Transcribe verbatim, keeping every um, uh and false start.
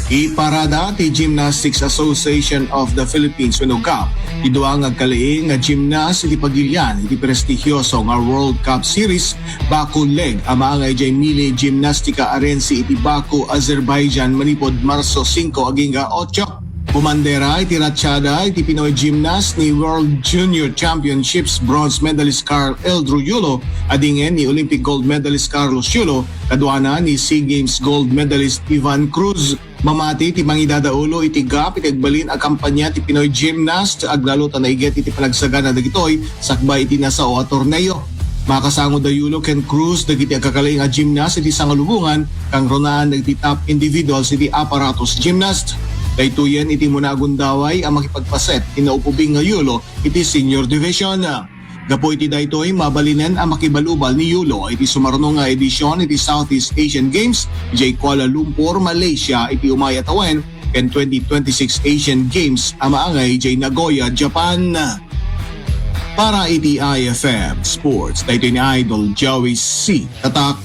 Iparada ti Gymnastics Association of the Philippines wenno gap ti dua nga agkalaing nga gymnast iti pagilian iti prestihioso nga World Cup Series Baku Leg a maangay idiay Milli Gymnastica Arensi iti Baku, Azerbaijan, manipud Marso singko agingga otso. Bumandera iti ratsiada iti Pinoy gymnast ni World Junior Championships bronze medalist Carl Eldrew Yulo, adingen ni Olympic gold medalist Carlos Yulo, kaduana ni SEA Games gold medalist Ivan Cruz. Mamati ti mangidadaulo iti gap iti agbalin a kampanya ti Pinoy gymnast, aglalo ta naiget iti panagsagana dagitoy sakbay iti nasao a torneo. Makasango da Yulo ken Cruz dagiti agkakalaing a gymnast iti sangalubongan, kangrunaan dagiti top individuals iti apparatus gymnast. Daytoyen iti umuna a gundaway a makipagpaset ti naupubing nga Yulo iti senior division. Gapu iti daytoy, mabalinen a makibalubal ni Yulo iti sumarno nga edision iti Southeast Asian Games idiay Kuala Lumpur, Malaysia iti umay a tawen ken twenty twenty-six Asian Games a maangay idiay Nagoya, Japan. Para iti I F M Sports, daytoy ni Idol Joey C. Tatak